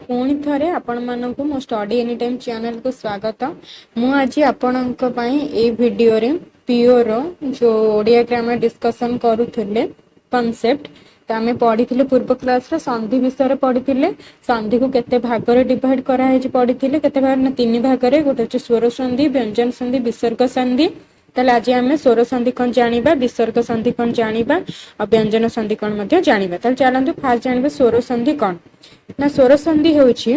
ପୁଣି ଥରେ ଆପଣମାନଙ୍କୁ ମୋ ଷ୍ଟଡି ଏନି ଟାଇମ୍ ଚ୍ୟାନେଲକୁ ସ୍ୱାଗତ। ମୁଁ ଆଜି ଆପଣଙ୍କ ପାଇଁ ଏଇ ଭିଡ଼ିଓରେ ପିଓର ଯୋଉ ଓଡ଼ିଆ ଗ୍ରାମାର ଡିସ୍କସନ୍ କରୁଥିଲେ କନସେପ୍ଟ, ତ ଆମେ ପଢିଥିଲେ ପୂର୍ବ କ୍ଲାସରେ ସନ୍ଧି ବିଷୟରେ ପଢିଥିଲେ। ସନ୍ଧିକୁ କେତେ ଭାଗରେ ଡିଭାଇଡ କରାହେଇଛି ପଢିଥିଲେ। କେତେ ଭାଗ ନା ତିନି ଭାଗରେ, ଗୋଟେ ହଉଛି ସ୍ୱର ସନ୍ଧି, ବ୍ୟଞ୍ଜନ ସନ୍ଧି, ବିସର୍ଗ ସନ୍ଧି। ତାହେଲେ ଆଜି ଆମେ ସ୍ୱର ସନ୍ଧି କଣ ଜାଣିବା, ବିସର୍ଗ ସନ୍ଧି କଣ ଜାଣିବା, ଆଉ ବ୍ୟଞ୍ଜନ ସନ୍ଧି କଣ ମଧ୍ୟ ଜାଣିବା। ତାହେଲେ ଚାଲନ୍ତୁ ଫାଷ୍ଟ ଜାଣିବା ସ୍ୱର ସନ୍ଧି କଣ। ନା ସ୍ୱର ସନ୍ଧି ହେଉଛି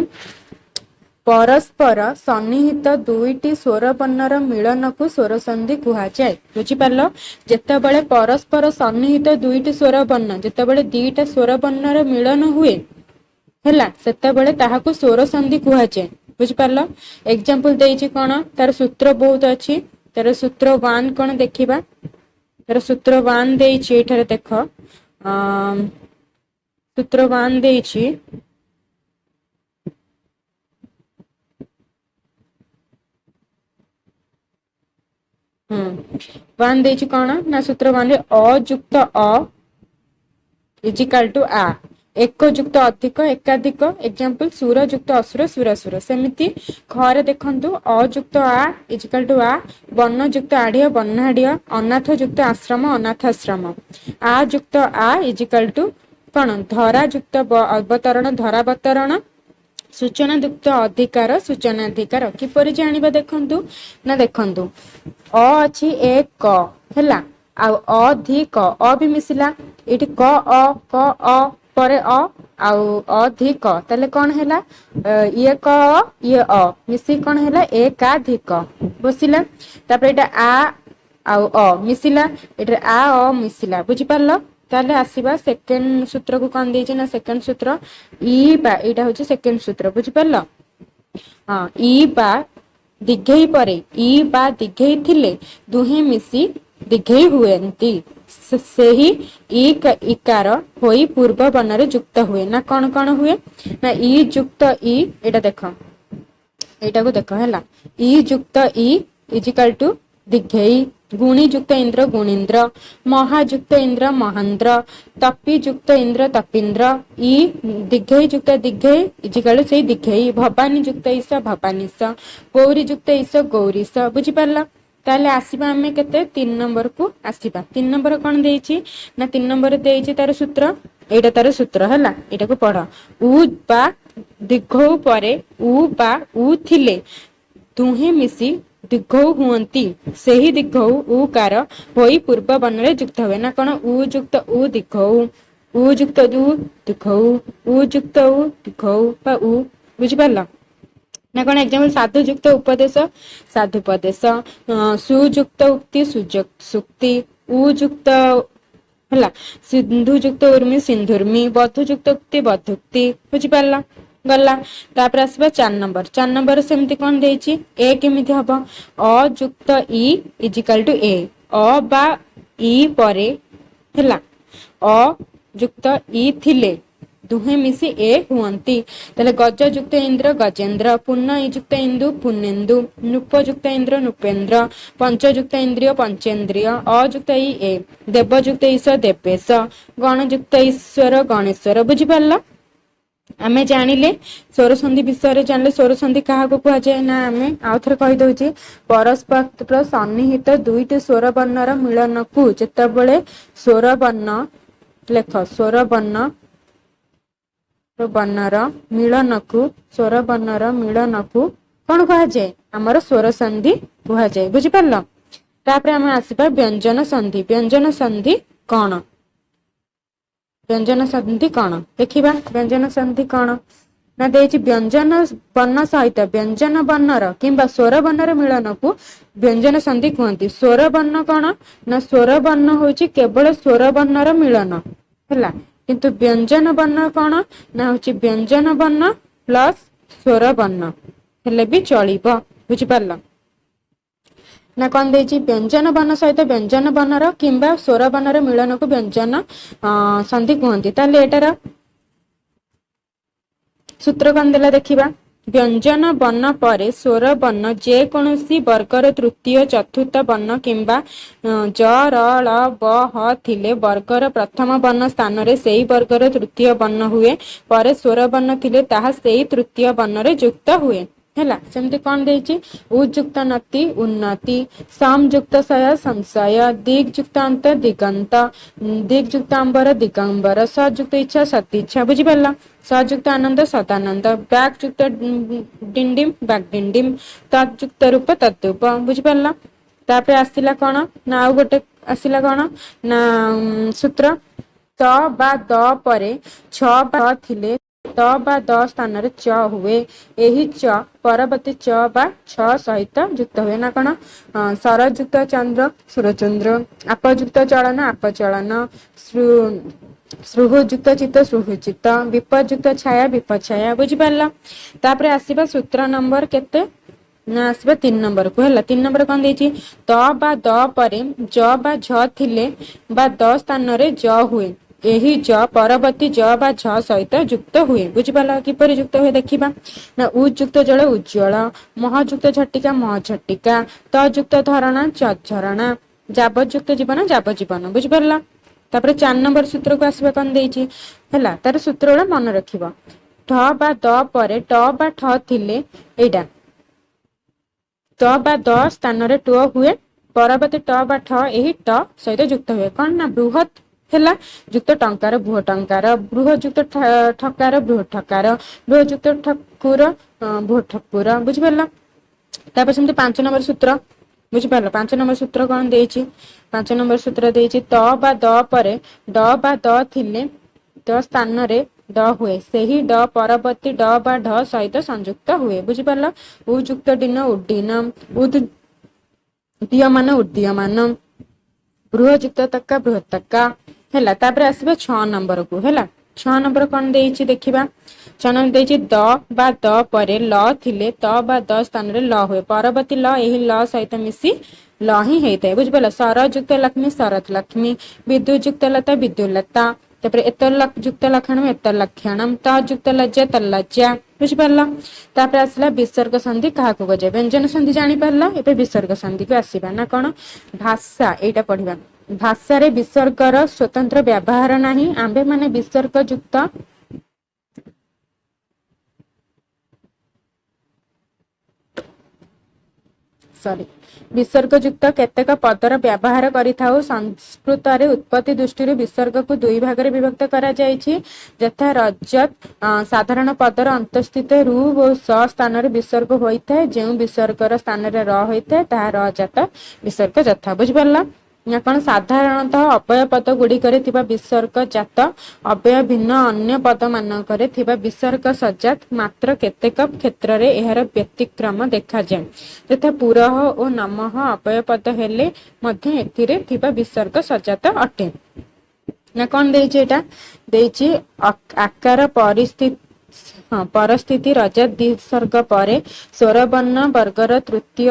ପରସ୍ପର ସନ୍ନିହିତ ଦୁଇଟି ସ୍ୱରବର୍ଣ୍ଣର ମିଳନକୁ ସ୍ୱରସନ୍ଧି କୁହାଯାଏ। ବୁଝିପାରିଲ? ଯେତେବେଳେ ପରସ୍ପର ସନ୍ନିହିତ ଦୁଇଟି ସ୍ୱରବର୍ଣ୍ଣ, ଯେତେବେଳେ ଦିଟା ସ୍ୱରବର୍ଣ୍ଣର ମିଳନ ହୁଏ ହେଲା, ସେତେବେଳେ ତାହାକୁ ସ୍ୱରସନ୍ଧି କୁହାଯାଏ। ବୁଝିପାରିଲ? ଏକ୍ଜାମ୍ପଲ ଦେଇଛି କଣ, ତାର ସୂତ୍ର ବହୁତ ଅଛି। ତାର ସୂତ୍ର 1 କଣ ଦେଖିବା। ତାର ସୂତ୍ର 1 ଦେଇଛି ଏଇଠାରେ ଦେଖ, ସୂତ୍ର 1 ଦେଇଛି। 1 ଦେଇଛି କଣ ନା ସୂତ୍ର 1 ରେ ଅ ଯୁକ୍ତ ଅ ଇଜିକାଲ ଟୁ ଆ, ଏକ ଯୁକ୍ତ ଅଧିକ ଏକାଧିକ। ଏକ୍ଜାମ୍ପଲ ସୁର ଯୁକ୍ତ ଅସୁର ସୁରାସୁର। ସେମିତି ଖରେ ଦେଖନ୍ତୁ ଅ ଯୁକ୍ତ ଆ ଇଜିକାଲ ଟୁ ଆ, ବର୍ଣ୍ଣ ଯୁକ୍ତ ଆଢିଅ ବର୍ଣ୍ଣାଢ୍ୟ, ଅନାଥ ଯୁକ୍ତ ଆଶ୍ରମ ଅନାଥାଶ୍ରମ, ଆ ଯୁକ୍ତ ଆ ଇଜିକାଲ ଟୁ କଣ ଧରା ଯୁକ୍ତ ଅବତରଣ ଧରାବତରଣ, ସୂଚନା ଯୁକ୍ତ ଅଧିକାର ସୂଚନାଧିକାର। କିପରି ଜାଣିବା ଦେଖନ୍ତୁ ନା ଦେଖନ୍ତୁ ଅ ଅଛି ଏ କ ହେଲା, ଆଉ ଅଧିକ ଅ ବି ମିଶିଲା ଏଇଠି କ ଅ କ ଅ ପରେ ଅ ଆଉ ଅଧିକ, ତାହେଲେ କଣ ହେଲା ଇଏ କ ଅ ଇଏ ଅ ମିଶିକି କଣ ହେଲା ଏକାଧିକ ବସିଲା। ତାପରେ ଏଇଟା ଆ ଆଉ ଅ ମିଶିଲା, ଏଠାରେ ଆ ଅ ମିଶିଲା। ବୁଝିପାରିଲ? ତାହେଲେ ଆସିବା ସେକେଣ୍ଡ ସୂତ୍ରକୁ କଣ ଦେଇଛି ନା ସେକେଣ୍ଡ ସୂତ୍ର ଇ ବା, ଏଇଟା ହଉଛି ସେକେଣ୍ଡ ସୂତ୍ର। ବୁଝିପାରିଲ? ହଁ, ଇ ବା ଦୀର୍ଘଇ ପରେ ଇ ବା ଦୀର୍ଘଇ ଥିଲେ ଦୁହେଁ ମିଶି ଦୀର୍ଘଇ ହୁଅନ୍ତି, ସେହି ଇ ଇକାର ହୋଇ ପୂର୍ବ ବର୍ଣ୍ଣରେ ଯୁକ୍ତ ହୁଏ। ନା କଣ କଣ ହୁଏ ନା ଇ ଯୁକ୍ତ ଇ, ଏଇଟା ଦେଖ, ଏଇଟାକୁ ଦେଖ ହେଲା, ଇ ଯୁକ୍ତ ଇ ଇଜିକାଲ ଟୁ ଦୀର୍ଘଇ, ଗୁଣି ଯୁକ୍ତ ଇନ୍ଦ୍ର ଗୁଣୀନ୍ଦ୍ର, ମହାଯୁକ୍ତ ଇନ୍ଦ୍ର ମହାନ୍ଦ୍ର, ତପି ଯୁକ୍ତ ଇନ୍ଦ୍ର ତପୀନ୍ଦ୍ର, ଇ ଦୀର୍ଘଇ ଯୁକ୍ତ ଦୀର୍ଘଇ ଇଜିକାଲ ସେଇ ଦୀର୍ଘଇ, ଭବାନୀ ଯୁକ୍ତ ଈଶ ଭବାନୀଶ, ଗୌରୀ ଯୁକ୍ତ ଈଶ ଗୌରୀଶ। ବୁଝିପାରିଲ? ତାହେଲେ ଆସିବା ଆମେ କେତେ 3 ନମ୍ବରକୁ ଆସିବା। 3 ନମ୍ବର କଣ ଦେଇଛି ନା 3 ନମ୍ବର ଦେଇଛି ତାର ସୂତ୍ର, ଏଇଟା ତାର ସୂତ୍ର ହେଲା, ଏଇଟାକୁ ପଢ। ଉ ବା ଦୀର୍ଘ ପରେ ଉ ବା ଉ ଥିଲେ ଦୁହେଁ ମିଶି ଦୀର୍ଘ ହୁଅନ୍ତି, ସେହି ଦୀର୍ଘ ଉକାର ହୋଇ ପୂର୍ବ ବର୍ଣ୍ଣରେ ଯୁକ୍ତ ହୁଏ। ନା କଣ ଉ ଯୁକ୍ତ ଉ ଦୀର୍ଘ ଉ, ଉ ଯୁକ୍ତ ଉ ଦୀର୍ଘ ଉ, ଉ ଯୁକ୍ତ ଉ ଦୀର୍ଘ ଉ ବା ଉ। ବୁଝିପାରିଲ ନା କଣ? ଏକ୍ଜାମ୍ପଲ ସାଧୁ ଯୁକ୍ତ ଉପଦେଶ ସାଧୁପଦେଶ, ସୁଯୁକ୍ତ ଉକ୍ତି ସୁକ୍ତି, ଉ ଯୁକ୍ତ ହେଲା ସିନ୍ଧୁ ଯୁକ୍ତ ଉର୍ମି ସିନ୍ଧୁର୍ମି, ବଧୁ ଯୁକ୍ତ ଉକ୍ତି ବଧୁକ୍ତି। ବୁଝିପାରିଲ? ଗଲା। ତାପରେ ଆସିବା 4 ନମ୍ବର। 4 ନମ୍ବର ସେମିତି କଣ ଦେଇଛି ଏ କେମିତି ହବ, ଅ ଯୁକ୍ତ ଇ ଇଜିକାଲ ଟୁ ଏ, ଅ ବା ଇ ପରେ ହେଲା ଅ ଯୁକ୍ତ ଇ ଥିଲେ ଦୁହେଁ ମିଶି ଏ ହୁଅନ୍ତି। ତାହେଲେ ଗଜ ଯୁକ୍ତ ଇନ୍ଦ୍ର ଗଜେନ୍ଦ୍ର, ପୂର୍ଣ୍ଣ ଇ ଯୁକ୍ତ ଇନ୍ଦୁ ପୂର୍ଣ୍ଣେନ୍ଦୁ, ନୃପ ଯୁକ୍ତ ଇନ୍ଦ୍ର ନୃପେନ୍ଦ୍ର, ପଞ୍ଚଯୁକ୍ତ ଇନ୍ଦ୍ରିୟ ପଞ୍ଚେନ୍ଦ୍ରିୟ, ଅଯୁକ୍ତ ଇ ଏ, ଦେବଯୁକ୍ତ ଈଶ ଦେବେଶ, ଗଣଯୁକ୍ତ ଈଶ୍ୱର ଗଣେଶ୍ୱର। ବୁଝିପାରିଲ? ଆମେ ଜାଣିଲେ ସ୍ୱରସନ୍ଧି ବିଷୟରେ ଜାଣିଲେ। ସ୍ୱରସନ୍ଧି କାହାକୁ କୁହାଯାଏ ନା ଆମେ ଆଉ ଥରେ କହିଦଉଛି, ପରସ୍ପର ସନ୍ନିହିତ ଦୁଇଟି ସ୍ୱରବର୍ଣ୍ଣର ମିଳନକୁ ଯେତେବେଳେ ସ୍ୱରବର୍ଣ୍ଣ ଲେଖ, ସ୍ୱରବର୍ଣ୍ଣ ବର୍ଣ୍ଣର ମିଳନକୁ, ସ୍ୱରବର୍ଣ୍ଣର ମିଳନକୁ କଣ କୁହାଯାଏ? ଆମର ସ୍ୱରସନ୍ଧି କୁହାଯାଏ। ବୁଝିପାରିଲ? ତାପରେ ଆମେ ଆସିବା ବ୍ୟଞ୍ଜନ ସନ୍ଧି। ବ୍ୟଞ୍ଜନ ସନ୍ଧି କଣ? ବ୍ୟଞ୍ଜନ ସନ୍ଧି କଣ ଦେଖିବା। ବ୍ୟଞ୍ଜନ ସନ୍ଧି କଣ ନା ଦେଇଛି ବ୍ୟଞ୍ଜନ ବର୍ଣ୍ଣ ସହିତ ବ୍ୟଞ୍ଜନ ବର୍ଣ୍ଣର କିମ୍ବା ସ୍ୱର ବର୍ଣ୍ଣର ମିଳନକୁ ବ୍ୟଞ୍ଜନ ସନ୍ଧି କୁହନ୍ତି। ସ୍ୱର ବର୍ଣ୍ଣ କଣ ନା ସ୍ୱର ବର୍ଣ୍ଣ ହଉଛି କେବଳ ସ୍ୱର ବର୍ଣ୍ଣର ମିଳନ ହେଲା, କିନ୍ତୁ ବ୍ୟଞ୍ଜନ ବର୍ଣ୍ଣ କଣ ନା ହଉଛି ବ୍ୟଞ୍ଜନ ବର୍ଣ୍ଣ ପ୍ଲସ ସ୍ୱର ବର୍ଣ୍ଣ ହେଲେ ବି ଚଳିବ। ବୁଝିପାରିଲ ନା? କଣ ଦେଇଛି ବ୍ୟଞ୍ଜନ ବର୍ଣ୍ଣ ସହିତ ବ୍ୟଞ୍ଜନ ବର୍ଣ୍ଣର କିମ୍ବା ସ୍ୱର ବର୍ଣ୍ଣର ମିଳନକୁ ବ୍ୟଞ୍ଜନ ସନ୍ଧି କୁହନ୍ତି। ତାହେଲେ ଏଟାର ସୂତ୍ର କଣ ଦେଲା ଦେଖିବା। ବ୍ୟଞ୍ଜନ ବର୍ଣ୍ଣ ପରେ ସ୍ୱର ବର୍ଣ୍ଣ ଯେକୌଣସି ବର୍ଗର ତୃତୀୟ ଚତୁର୍ଥ ବର୍ଣ୍ଣ କିମ୍ବା ଜ ର ଳ ବ ହ ଥିଲେ ବର୍ଗର ପ୍ରଥମ ବର୍ଣ୍ଣ ସ୍ଥାନରେ ସେଇ ବର୍ଗର ତୃତୀୟ ବର୍ଣ୍ଣ ହୁଏ, ପରେ ସ୍ୱର ବର୍ଣ୍ଣ ଥିଲେ ତାହା ସେଇ ତୃତୀୟ ବର୍ଣ୍ଣରେ ଯୁକ୍ତ ହୁଏ। ହେଲା, ସେମିତି କଣ ଦେଇଛି? ଉଯୁକ୍ତ ନତି ଉନ୍ନତି, ସଂଯୁକ୍ତ ଶୟ ସଂଶୟ, ଦିଗଯୁକ୍ତ ଅନ୍ତ ଦିଗନ୍ତ, ଦିଗଯୁକ୍ତ ଅମ୍ବର ଦିଗମ୍ବର, ସଯୁକ୍ତ ଇଚ୍ଛା ସଦିଚ୍ଛା। ବୁଝିପାରିଲ? ସଯୁକ୍ତ ଆନନ୍ଦ ସଦାନନ୍ଦ, ବ୍ୟାକ୍ ଯୁକ୍ତ ଡିଣ୍ଡିମ ବ୍ୟାକ୍ ଡିଣ୍ଡିମ, ତତ୍ଯୁକ୍ତ ରୂପ ତଦ୍ରୂପ। ବୁଝିପାରିଲ? ତାପରେ ଆସିଲା କଣ ନା ଆଉ ଗୋଟେ ଆସିଲା କଣ ନା ସୂତ୍ର ତ ବା ଦ ପରେ ଛ ବା ଥିଲେ ତ ବା ଦ ସ୍ଥାନରେ ଚ ହୁଏ, ଏହି ଚ ପରବର୍ତ୍ତୀ ଚ ବା ଛ ସହିତ ଯୁକ୍ତ ହୁଏ। ନା କଣ? ସରଯୁକ୍ତ ଚନ୍ଦ୍ର ସୁରଚନ୍ଦ୍ର, ଆପଯୁକ୍ତ ଚଳନ ଆପଚଳନ, ସୃହଯୁକ୍ତ ଚିତ୍ତ ସୃହୁଚିତ, ବିପଯୁକ୍ତ ଛାୟା ବିପଛାୟା। ବୁଝିପାରିଲ? ତାପରେ ଆସିବା ସୂତ୍ର ନମ୍ବର କେତେ ନା ଆସିବା 3 ନମ୍ବରକୁ। ହେଲା, 3 ନମ୍ବର କଣ ଦେଇଛି? ତ ବା ଦ ପରେ ଜ ବା ଝ ଥିଲେ ବା ଦ ସ୍ଥାନରେ ଜ ହୁଏ, ଏହି ଜ ପରବର୍ତ୍ତୀ ଜ ବା ଝ ସହିତ ଯୁକ୍ତ ହୁଏ। ବୁଝିପାରିଲ? କିପରି ଯୁକ୍ତ ହୁଏ ଦେଖିବା ନା ଉଯୁକ୍ତ ଜଳ ଉଜ୍ଜଳ, ମହଯୁକ୍ତ ଝଟିକା ମହଝଟିକା, ତଯୁକ୍ତ ଧରଣା ଝରଣା, ଯାବଯୁକ୍ତ ଜୀବନ ଯାବଜୀବନ। ବୁଝିପାରିଲ? ତାପରେ 4 ନମ୍ବର ସୂତ୍ରକୁ ଆସିବା କଣ ଦେଇଛି? ହେଲା, ତାର ସୂତ୍ର ଗୁଡ଼ା ମନେ ରଖିବ। ଠ ବା ଦ ପରେ ଟ ବା ଠ ଥିଲେ ଏଇଟା ତ ବା ଦ ସ୍ଥାନରେ ଟ ହୁଏ, ପରବର୍ତ୍ତୀ ଟ ବା ଠ ଏହି ଟ ସହିତ ଯୁକ୍ତ ହୁଏ। କଣ ନା ବୃହତ ହେଲା ଯୁକ୍ତ ଟଙ୍କାର ବୃହ ଟଙ୍କାର, ବୃହ ଯୁକ୍ତ ଠକାର ବୃହ ଠକାର, ବୃହ ଯୁକ୍ତ ଠକୁର ବୃହ ଠକୁର। ବୁଝିପାରିଲ? ତାପରେ ସେମିତି 5 ନମ୍ବର ସୂତ୍ର। ବୁଝିପାରିଲ? 5 ନମ୍ବର ସୂତ୍ର କଣ ଦେଇଛି? 5 ନମ୍ବର ସୂତ୍ର ଦେଇଛି ତ ବା ଦ ପରେ ଡ ବା ଦ ଥିଲେ ଦ ସ୍ଥାନରେ ଡ ହୁଏ, ସେହି ଡ ପରବର୍ତ୍ତୀ ଡ ବା ଢ ସହିତ ସଂଯୁକ୍ତ ହୁଏ। ବୁଝିପାରିଲ? ଉ ଯୁକ୍ତ ଡିନ ଉଡ୍ଡୀନ, ଉଦ୍ ଦୀୟମାନ ଉଦ୍ଦୀୟମାନ, ବୃହଯୁକ୍ତ ତକା ବୃହତ୍ତକା। ହେଲା, ତାପରେ ଆସିବା 6 ନମ୍ବରକୁ। ହେଲା, 6 ନମ୍ବର କଣ ଦେଇଛି ଦେଖିବା। 6 ନମ୍ବର ଦେଇଛି ଦ ବା ଦ ପରେ ଲ ଥିଲେ ତ ବା ଦ ସ୍ଥାନରେ ଲ ହୁଏ, ପରବର୍ତ୍ତୀ ଲ ଏହି ଲ ସହିତ ମିଶି ଲ ହିଁ ହେଇଥାଏ। ବୁଝିପାରିଲ? ସରଯୁକ୍ତ ଲକ୍ଷ୍ମୀ ଶରତ ଲକ୍ଷ୍ମୀ, ବିଦ୍ୟୁଯୁକ୍ତ ଲତା ବିଦ୍ୟୁଲତା, ତାପରେ ଏତ ଯୁକ୍ତ ଲକ୍ଷଣ ଏତ ଲକ୍ଷଣମ, ତ ଯୁକ୍ତ ଲଜ୍ଜା ତଲ୍ଲଜ୍ଜା। ବୁଝିପାରିଲ? ତାପରେ ଆସିଲା ବିସର୍ଗ ସନ୍ଧି କାହାକୁ କୁହାଯାଏ? ବ୍ୟଞ୍ଜନ ସନ୍ଧି ଜାଣିପାରିଲ, ଏବେ ବିସର୍ଗ ସନ୍ଧିକୁ ଆସିବା। ନା କଣ? ଭାଷା ଏଇଟା ପଢିବା। ଭାଷାରେ ବିସର୍ଗର ସ୍ୱତନ୍ତ୍ର ବ୍ୟବହାର ନାହିଁ। ଆମ୍ଭେମାନେ ବିସର୍ଗ ଯୁକ୍ତ ସରି ବିସର୍ଗଯୁକ୍ତ କେତେକ ପଦର ବ୍ୟବହାର କରିଥାଉ। ସଂସ୍କୃତରେ ଉତ୍ପତ୍ତି ଦୃଷ୍ଟିରୁ ବିସର୍ଗକୁ 2 ଭାଗରେ ବିଭକ୍ତ କରାଯାଇଛି। ଯଥା ରଜତ ସାଧାରଣ ପଦର ଅନ୍ତଃସ୍ଥିତ ରୁ ଓ ସ ସ୍ଥାନରେ ବିସର୍ଗ ହୋଇଥାଏ, ଯେଉଁ ବିସର୍ଗର ସ୍ଥାନରେ ର ହୋଇଥାଏ ତାହା ର ଜାତ ବିସର୍ଗ ଯଥା। ବୁଝିପାରିଲ? ନା କଣ? ସାଧାରଣତଃ ଅବ୍ୟୟ ପଦ ଗୁଡ଼ିକରେ ଥିବା ବିସର୍ଗ ଜାତ ଅବ୍ୟୟ ଭିନ୍ନ ଅନ୍ୟ ପଦ ମାନଙ୍କରେ ଥିବା ବିସର୍ଗ ସଜାତ, ମାତ୍ର କେତେକ କ୍ଷେତ୍ରରେ ଏହାର ବ୍ୟତିକ୍ରମ ଦେଖାଯାଏ। ଯଥା ପୁରଃ ଓ ନମଃ ଅବ୍ୟୟ ପଦ ହେଲେ ମଧ୍ୟ ଏଥିରେ ଥିବା ବିସର୍ଗ ସଜାତ ଅଟେ। ନା କଣ ଦେଇଛି? ଏଇଟା ଦେଇଛି ଆକାର ପରିସ୍ଥିତି ହଁ ପରସ୍ଥିତି ରଜା ଦ୍ୱିସର୍ଗ ପରେ ସ୍ୱରବର୍ଣ୍ଣ ବର୍ଗର ତୃତୀୟ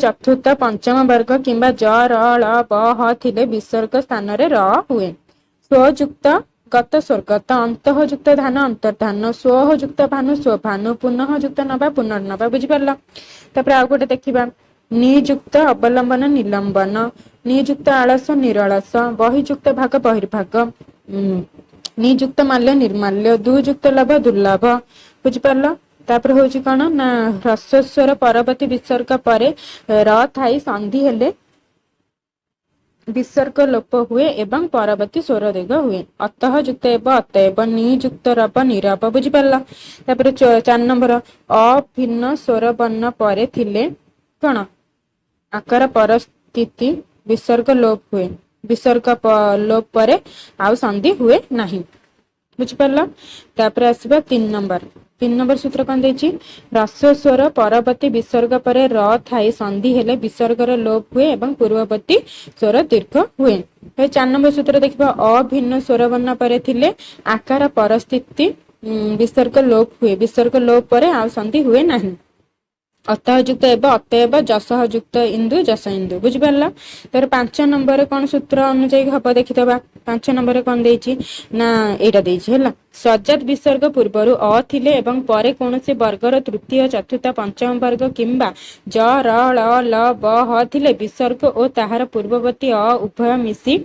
ଚତୁର୍ଥ ପଞ୍ଚମ ବର୍ଗ କିମ୍ବା ଜ ର ଳ ବ ହ ଥିଲେ ବିସର୍ଗ ସ୍ଥାନରେ ର ହୁଏ। ସ୍ୱଯୁକ୍ତ ଗତ ସ୍ୱର୍ଗତ, ଅନ୍ତଃଯୁକ୍ତ ଧାନ ଅନ୍ତର୍ଧାନ, ସ୍ୱଯୁକ୍ତ ଭାନୁ ସ୍ୱଭାନୁ, ପୁନଃଯୁକ୍ତ ନବା ପୁନର୍ନବା। ବୁଝିପାରିଲ? ତାପରେ ଆଉ ଗୋଟେ ଦେଖିବା। ନିଯୁକ୍ତ ଅବଲମ୍ବନ ନିଲମ୍ବନ, ନିଯୁକ୍ତ ଆଳସ ନିରଳସ, ବହିଯୁକ୍ତ ଭାଗ ବହିର୍ଭାଗ, ନିଯୁକ୍ତ ମାଲ୍ୟ ନିର୍ମାଲ୍ୟ, ଦୁଯୁକ୍ତ ଲାଭ ଦୁର୍ଲଭ। ବୁଝିପାରିଲ? ତାପରେ ହଉଛି କଣ ନା ହ୍ରସ୍ୱ ପରବର୍ତ୍ତୀ ବିସର୍ଗ ପରେ ର ଥାଇ ସନ୍ଧି ହେଲେ ବିସର୍ଗ ଲୋପ ହୁଏ ଏବଂ ପରବର୍ତ୍ତୀ ସ୍ୱର ଦୀର୍ଘ ହୁଏ। ଅତଃ ଯୁକ୍ତ ହେବ ଅତଏବ, ନିଯୁକ୍ତ ରବ ନିରବ। ବୁଝିପାରିଲ? ତାପରେ 4 ନମ୍ବର ଅ ଭିନ୍ନ ସ୍ୱର ବର୍ଣ୍ଣ ପରେ ଥିଲେ କଣ ଆକାର ପରସ୍ଥିତି ବିସର୍ଗ ଲୋପ ହୁଏ, ବିସର୍ଗ ଲୋପ ପରେ ଆଉ ସନ୍ଧି ହୁଏ ନାହିଁ। ବୁଝିପାରିଲ? ତାପରେ ଆସିବା 3 ନମ୍ବର। 3 ନମ୍ବର ସୂତ୍ର କଣ ଦେଇଛି? ହ୍ରସ୍ୱ ସ୍ୱର ପରବର୍ତ୍ତୀ ବିସର୍ଗ ପରେ ର ଥାଇ ସନ୍ଧି ହେଲେ ବିସର୍ଗର ଲୋପ ହୁଏ ଏବଂ ପୂର୍ବବର୍ତ୍ତୀ ସ୍ୱର ଦୀର୍ଘ ହୁଏ। 4 ନମ୍ବର ସୂତ୍ର ଦେଖିବା। ଅଭିନ୍ନ ସ୍ୱରବର୍ଣ୍ଣ ପରେ ଥିଲେ ଆକାର ପରସ୍ଥିତି ବିସର୍ଗ ଲୋପ ହୁଏ, ବିସର୍ଗ ଲୋପ ପରେ ଆଉ ସନ୍ଧି ହୁଏ ନାହିଁ। ଅତଃ ଯୁକ୍ତ ହେବ ଅତଏବ, ଯଶଃ ଯୁକ୍ତ ଇନ୍ଦୁ ଯଶ ଇନ୍ଦୁ। ବୁଝିପାରିଲ? ତାପରେ 5 ନମ୍ବରରେ କଣ ସୂତ୍ର ଅନୁଯାୟୀ ହବ ଦେଖିଦବା। 5 ନମ୍ବରରେ କଣ ଦେଇଛି ନା ଏଇଟା ଦେଇଛି ହେଲା। ସଜାତ ବିସର୍ଗ ପୂର୍ବରୁ ଅ ଥିଲେ ଏବଂ ପରେ କୌଣସି ବର୍ଗର ତୃତୀୟ, ଚତୁର୍ଥ, ପଞ୍ଚମ ବର୍ଗ କିମ୍ବା ଜ, ର, ଳ, ଲ, ବ, ହ ଥିଲେ ବିସର୍ଗ ଓ ତାହାର ପୂର୍ବବର୍ତ୍ତୀ ଅ ଉଭୟ ମିଶି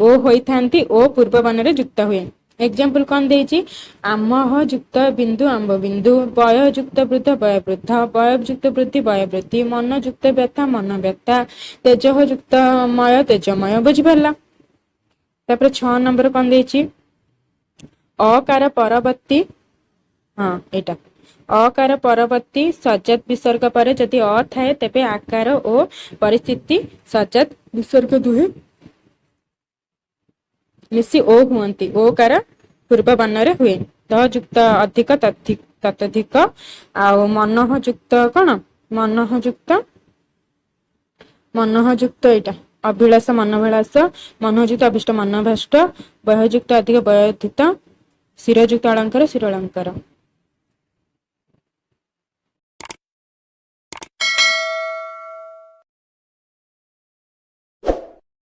ଓ ହୋଇଥାନ୍ତି ଓ ପୂର୍ବ ବର୍ଣ୍ଣରେ ଯୁକ୍ତ ହୁଏ। ଏକ୍ଜାମ୍ପଲ କଣ ଦେଇଛି? ଆମହ ଯୁକ୍ତ ବିନ୍ଦୁ ଆମ୍ବ ବିନ୍ଦୁ, ବୟ ଯୁକ୍ତ ବୃଦ୍ଧ ବୟ ବୃଦ୍ଧ, ବୟ ଯୁକ୍ତ ବୃଦ୍ଧି ବୟ ବୃଦ୍ଧି, ମନ ଯୁକ୍ତ ବ୍ୟଥା ମନ ବ୍ୟଥା, ତେଜହ ଯୁକ୍ତ ମୟ ତେଜମୟ। ବୁଝିପାରିଲ? ତାପରେ 6 ନମ୍ବର କଣ ଦେଇଛି? ଅକାର ପରବର୍ତ୍ତୀ, ହଁ ଏଇଟା ଅକାର ପରବର୍ତ୍ତୀ ସଜାତ ବିସର୍ଗ ପରେ ଯଦି ଅ ଥାଏ ତେବେ ଆକାର ଓ ପରିସ୍ଥିତି ସଜାତ ବିସର୍ଗ ଦୁହେଁ ମିଶି ଓ ହୁଅନ୍ତି, ଓକାର ପୂର୍ବ ବର୍ଣ୍ଣରେ ହୁଏ। ତ ଯୁକ୍ତ ଅଧିକ ତତଧିକ, ଆଉ ମନଃ ଯୁକ୍ତ କଣ? ମନଃ ଯୁକ୍ତ, ମନଃ ଯୁକ୍ତ ଏଇଟା ଅଭିଳାଷ ମନୋଭିଳାଷ, ମନୋଯୁକ୍ତ ଅଭିଷ୍ଟ ମନୋଭ୍ରଷ୍ଟ, ବୟଯୁକ୍ତ ଅଧିକ ବୟୋଧିତ, ଶିରଯୁକ୍ତ ଅଳଙ୍କାର ଶିରଳଙ୍କାର।